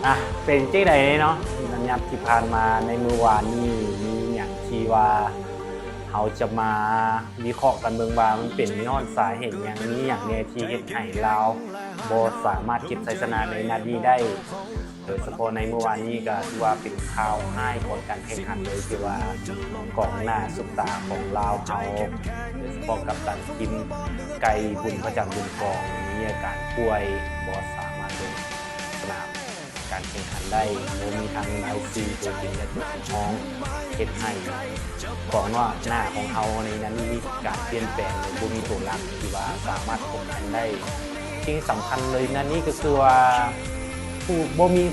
ອ່ະ ເປັນຈັ່ງໃດເນາະ ໃນລະຍະທີ່ຜ່ານມາ ໃນມື້ວານນີ້ ມີຫຍັງທີ່ວ່າເຮົາຈະມາວິເຄາະກັນເບິ່ງວ່າ ມັນເປັນຍ້ອນສາເຫດຫຍັງ ມີຫຍັງແດ່ທີ່ເຮັດໃຫ້ລາວບໍ່ສາມາດເກັບໄຊຊະນະໃນນັດນີ້ໄດ້. ໂດຍສະເພາະໃນມື້ວານນີ້ກໍຖືວ່າເປັນຂ່າວຮ້າຍຂອງການແຂ່ງຂັນເລີຍ ທີ່ວ່າກອງໜ້າຊຸບຕາຂອງລາວເຮົາ ໂດຍສະເພາະກັບຕັນທີມ ໄກ່ ບຸນພະຈັນ ບຸນກອງ ມີອາການປ່ວຍ ບໍ່ສາມາດລົງສະໜາມການແຂ່ງຂັນໄດ້ ບໍ່ມີທັງລາຍຊື່ຕົວຈິງ ແລະ ຕົວສຳຮອງ ເຮັດໃຫ້ກອງໜ້າຂອງເຮົາໃນນັ້ນມີການປ່ຽນແປງ ແລະ ບໍ່ມີຕົວຫຼັກທີ່ວ່າສາມາດທົດແທນໄດ້. ສິ່ງສຳຄັນເລີຍໃນນີ້ກໍຄືວ່າ ຜູ້ ບໍ່ມີ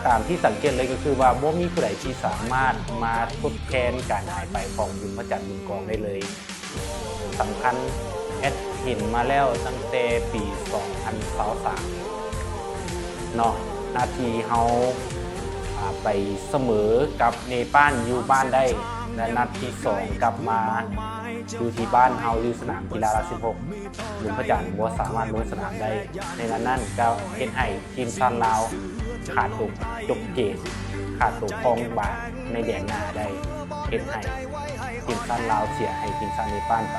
ຕາມທີ່ສັງເກດເລີຍກໍຄືວ່າ ບໍ່ມີຜູ້ໃດທີ່ສາມາດມາທົດແທນການຫາຍໄປຂອງບຸນພະຈັນ ບຸນກອງໄດ້ເລີຍ. ສຳຄັນ ແອັດເຫັນມາແລ້ວຕັ້ງແຕ່ປີສອງພັນຊາວສາມເນາະ ນັດທີ່ເຮົາ ອ່າ ໄປສະເໝີກັບເນປານຢູ່ບ້ານໄດ້ ແລະ ນັດທີສອງກັບມາຢູ່ທີ່ບ້ານເຮົາ ຢູ່ສະໜາມກິລາລາຊສິບຫົກ ບຸນພະຈັນບໍ່ສາມາດລົງສະໜາມໄດ້. ໃນນັ້ນໆ ກໍເຮັດໃຫ້ທີມຊາດລາວຂາດຕົວຈົບເກມ ຂາດຕົວຄອງບານໃນແດນໜ້າໄດ້ ເຮັດໃຫ້ທີມຊາດລາວເສຍໃຫ້ທີມຊາດເນປານໄປ.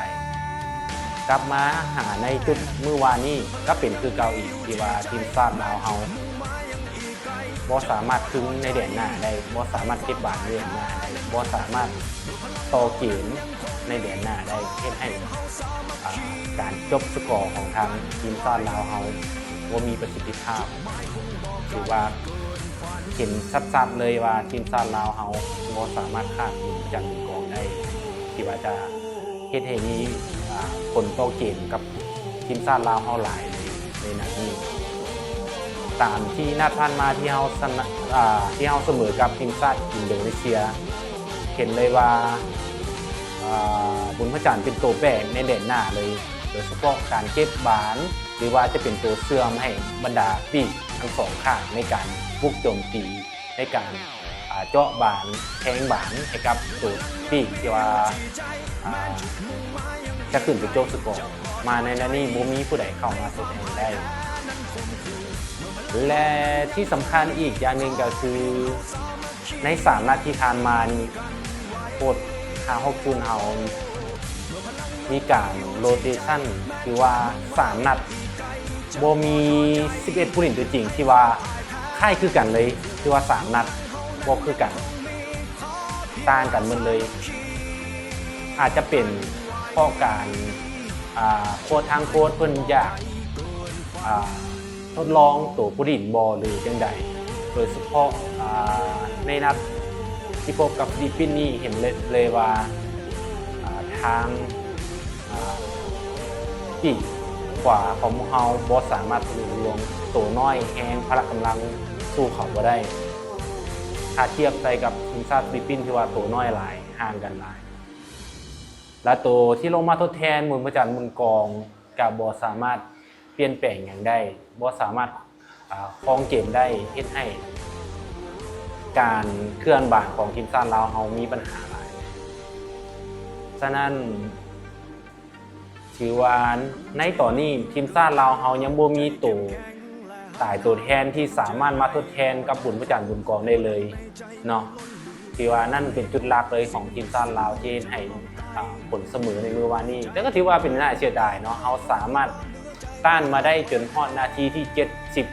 ກັບມາຫາໃນຈຸດມື້ວານນີ້ ກໍເປັນຄືເກົ່າອີກ ທີ່ວ່າທີມຊາດລາວເຮົາ ບໍ່ສາມາດຄຶງໃນແດນໜ້າໄດ້ ບໍ່ສາມາດເກັບບານໃນແດນໜ້າໄດ້ ບໍ່ສາມາດຕໍ່ເກມໃນແດນໜ້າໄດ້ ເຮັດໃຫ້ ອ່າ ການຈົບສະກໍຂອງທາງທີມຊາດລາວເຮົາບໍ່ມີປະສິດທິພາບ. ຖືວ່າເຫັນຊັດໆເລີຍວ່າທີມຊາດລາວເຮົາບໍ່ສາມາດຄາດຈັນກອງໄດ້ ທີ່ວ່າຈະ ເຮັດໃຫ້ມີ ອ່າ ຜົນຕໍ່ເກມກັບທີມຊາດລາວເຮົາຫຼາຍໃນນັດນີ້. ຕາມທີ່ນັດຜ່ານມາທີ່ເຮົາຊະນະ ອ່າ ທີ່ເຮົາສະເໝີກັບທີມຊາດອິນໂດເນເຊຍ ເຫັນເລີຍວ່າ ອ່າ ບຸນພະຈັນເປັນໂຕແປໃນແດນໜ້າເລີຍ ໂດຍສະເພາະການເກັບບານ ຫຼືວ່າຈະເປັນໂຕເຊື່ອມໃຫ້ບັນດາປີກທັງສອງຂ້າງໃນການບຸກໂຈມຕີ ໃນການ ອ່າ ເຈາະບານ ແທງບານໃຫ້ກັບໂຕປີກທີ່ວ່າ ອ່າ ຈະຂຶ້ນໄປໂຈະສະກໍ ມາໃນນັດນີ້ບໍ່ມີຜູ້ໃດເຂົ້າມາທົດແທນໄດ້ ແລະ ທີ່ສຳຄັນອີກຢ່າງໜຶ່ງກໍຄື ໃນສາມນັດທີ່ຜ່ານມານີ້ ໂຄດຫ້າຫົກສູນເຮົາ ມີການໂຣເຕຊັນ ຖືວ່າສາມນັດ ບໍ່ມີສິບເອັດຜູ້ຫຼິ້ນຕົວຈິງທີ່ວ່າຄ້າຍຄືກັນເລີຍ ຖືວ່າສາມນັດບໍ່ຄືກັນ ຕ່າງກັນໝົດເລີຍ. ອາດຈະເປັນເພາະການ ອ່າ ໂຄດ ທາງໂຄດເພິ່ນຢາກ ອ່າ ທົດລອງໂຕຜູ້ຫຼິ້ນບໍ່ ຫຼື ຈັ່ງໃດ ໂດຍສະເພາະ ອ່າ ໃນນັດທີ່ພົບກັບຟີລິບປິນນີ້ ເຫັນເລີຍວ່າ ອ່າ ທາງ ອ່າ ປີກຂວາຂອງພວກເຮົາບໍ່ສາມາດທະລຸລວງໂຕນ້ອຍແຮງພະລະກຳລັງສູ້ເຂົາບໍ່ໄດ້ ຖ້າທຽບໃສ່ກັບທີມຊາດຟີລິບປິນ ຖືວ່າໂຕນ້ອຍຫຼາຍ ຫ່າງກັນຫຼາຍ ແລະ ໂຕທີ່ລົງມາທົດແທນ ບຸນພະຈັນ ບຸນກອງ ກະບໍ່ສາມາດປ່ຽນແປງຫຍັງໄດ້ ບໍ່ສາມາດ ອ່າ ຄອງເກມໄດ້ ເຮັດໃຫ້ການເຄື່ອນບານຂອງທີມຊາດລາວເຮົາມີບັນຫາຫຼາຍ. ສະນັ້ນ ຖືວ່າໃນຕອນນີ້ທີມຊາດລາວເຮົາຍັງບໍ່ມີໂຕຕາຍໂຕແທນທີ່ສາມາດມາທົດແທນກັບບຸນພະຈັນ ບຸນກອງໄດ້ເລີຍເນາະ. ຖືວ່ານັ້ນເປັນຈຸດຫຼັກເລີຍຂອງທີມຊາດລາວທີ່ເຮັດໃຫ້ ອ່າ ຜົນສະເໝີໃນມື້ວານນີ້ ແຕ່ກໍຖືວ່າເປັນໜ້າເສຍດາຍເນາະ ເຮົາສາມາດຕ້ານມາໄດ້ຈົນຮອດນາທີທີເຈັດສິບ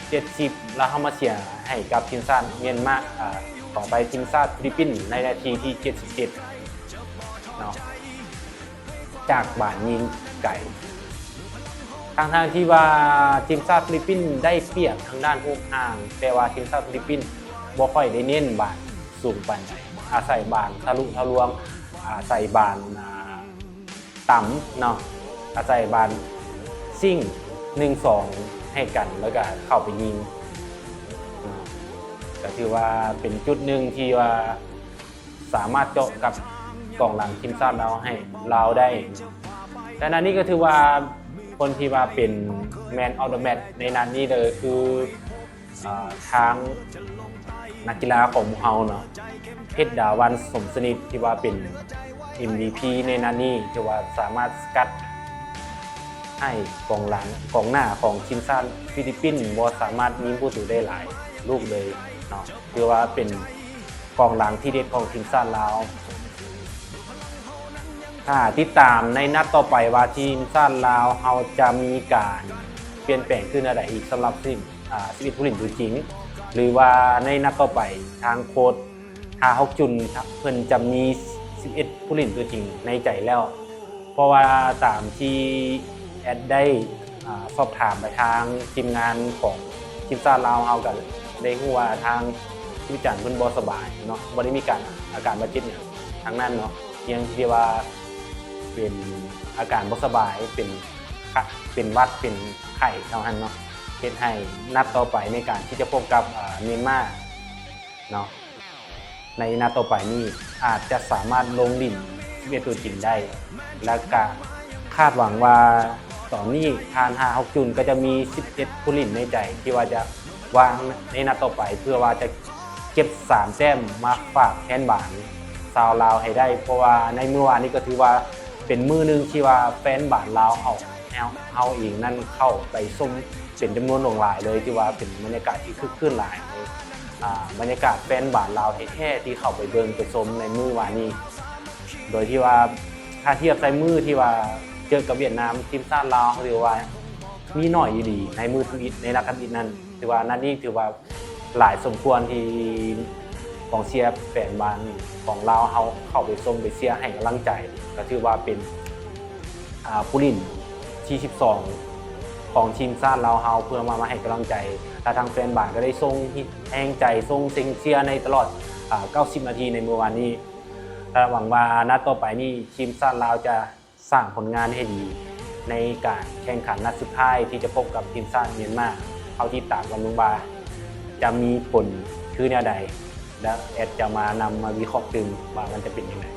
ເຈັດສິບ ແລ້ວເຮົາມາເສຍໃຫ້ກັບທີມຊາດມຽນມາ ອ່າ ຂໍອະໄປ ທີມຊາດຟີລິບປິນໃນນາທີທີເຈັດສິບເຈັດເນາະ ຈາກບານຍິງໄກ ທັງໆທີ່ວ່າທີມຊາດຟີລິບປິນໄດ້ປຽບທາງດ້ານຮູບຮ່າງ ແຕ່ວ່າທີມຊາດຟີລິບປິນບໍ່ຄ່ອຍໄດ້ເນັ້ນບານສູງປານໃດ ອາໄສບານທະລຸທະລວງ ອາໄສບານ ອ່າ ຕ່ຳເນາະ ອາໄສບານຊິງໜຶ່ງສອງໃຫ້ກັນ ແລ້ວກະເຂົ້າໄປຍິງ ກະຖືວ່າເປັນຈຸດໜຶ່ງທີ່ວ່າ ສາມາດເຈາະກັບກອງຫຼັງທີມຊາດລາວໃຫ້ລາວໄດ້. ແຕ່ອັນນີ້ກໍຖືວ່າຄົນທີ່ວ່າເປັນ Man of the Match ໃນນັດນີ້ເດີ ຄື ເອີ ທາງນັກກິລາຂອງພວກເຮົາເນາະ ເພັດດາວັນ ສົມສະໜິດ ທີ່ວ່າເປັນ ເອັມວີພີ ໃນນັດນີ້ ທີ່ວ່າສາມາດສະກັດ ໃຫ້ກອງຫຼັງ ກອງໜ້າຂອງທີມຊາດຟີລິບປິນບໍ່ສາມາດຍິງປະຕູໄດ້ຫຼາຍລູກເລີຍເນາະ ຖືວ່າເປັນກອງຫຼັງທີເດັດຂອງທີມຊາດລາວ. ຖ້າຕິດຕາມໃນນັດຕໍ່ໄປວ່າທີມຊາດລາວເຮົາຈະມີການປ່ຽນແປງຂຶ້ນແນວໃດອີກສຳລັບສິບ ອາ ສິບເອັດຜູ້ຫຼິ້ນຕົວຈິງ ຫຼືວ່າໃນນັດຕໍ່ໄປທາງໂຄດ ທ່າ ຮອກຈຸນ ເພິ່ນຈະມີສິບເອັດຜູ້ຫຼິ້ນຕົວຈິງໃນໃຈແລ້ວ ເພາະວ່າຕາມທີ່ແອດໄດ້ ອາ ສອບຖາມໄປທາງທີມງານຂອງທີມຊາດລາວ ເຮົາກໍໄດ້ຮູ້ວ່າທາງທິວຈັນເພິ່ນບໍ່ສະບາຍເນາະ ບໍ່ໄດ້ມີການ ອາການບາດເຈັບຫຍັງທາງນັ້ນເນາະ ພຽງແຕ່ວ່າເປັນອາການບໍ່ສະບາຍ ເປັນ ເປັນຫວັດ ເປັນໄຂ້ເທົ່ານັ້ນເນາະ ເຮັດໃຫ້ນັດຕໍ່ໄປໃນການທີ່ຈະພົບກັບ ອາ ມຽນມາເນາະ ໃນນັດຕໍ່ໄປນີ້ອາດຈະສາມາດລົງຫຼິ້ນສິບເອັດຕົວຈິງໄດ້ ແລະກະຄາດຫວັງວ່າຕອນນີ້ທ່ານ ຮາ ຮອກຈຸນ ກໍຈະມີສິບເອັດຜູ້ຫຼິ້ນໃນໃຈ ທີ່ວ່າຈະວາງໃນນັດຕໍ່ໄປ ເພື່ອວ່າຈະເກັບສາມແຕ້ມມາຝາກແຟນບານຊາວລາວໃຫ້ໄດ້ ເພາະວ່າໃນມື້ວານນີ້ກໍຖືວ່າເປັນມື້ໜຶ່ງທີ່ວ່າແຟນບານລາວເຮົາ ເຮົາເອງນັ້ນເຂົ້າໄປຊົມເປັນຈຳນວນຫຼວງຫຼາຍເລີຍ ຖືວ່າເປັນບັນຍາກາດທີ່ຄຶກຄື້ນຫຼາຍ ອາ ບັນຍາກາດແຟນບານລາວແທ້ໆ ທີ່ເຂົ້າໄປເບິ່ງໄປຊົມໃນມື້ວານນີ້ ໂດຍທີ່ວ່າຖ້າທຽບໃສ່ມື້ທີ່ວ່າເຈີກັບຫວຽດນາມ ທີມຊາດລາວເຮົາຖືວ່າມີໜ້ອຍອີ່ຫຼີໃນມື້ທຳອິດ ໃນນັດທຳອິດນັ້ນ ຖືວ່ານັດນີ້ຖືວ່າ ຫຼາຍສົມຄວນທີ່ກອງເຊຍແຟນບານຂອງລາວເຮົາເຂົ້າໄປຊົມໄປເຊຍໃຫ້ກຳລັງໃຈ ກໍຖືວ່າເປັນ ອາ ຜູ້ຫຼິ້ນທີສິບສອງຂອງທີມຊາດລາວເຮົາ ເພື່ອມາ ມາໃຫ້ກຳລັງໃຈ ແລະທາງແຟນບານກໍໄດ້ສົ່ງແຮງໃຈ ສົ່ງເສັງເຊຍໃນຕະຫຼອດ ອາ ເກົ້າສິບນາທີໃນມື້ວານນີ້ ແລະຫວັງວ່ານັດຕໍ່ໄປນີ້ທີມຊາດລາວຈະ ສ້າງຜົນງານໃຫ້ດີໃນການແຂ່ງຂັນນັດສຸດທ້າຍທີ່ຈະພົບກັບທີມຊາດມຽນມາ. ເຮົາຕິດຕາມກັນເບິ່ງວ່າຈະມີຜົນຄືແນວໃດ ແລະແອດຈະມານຳມາວິເຄາະຕື່ມວ່າມັນຈະເປັນຈັ່ງໃດ.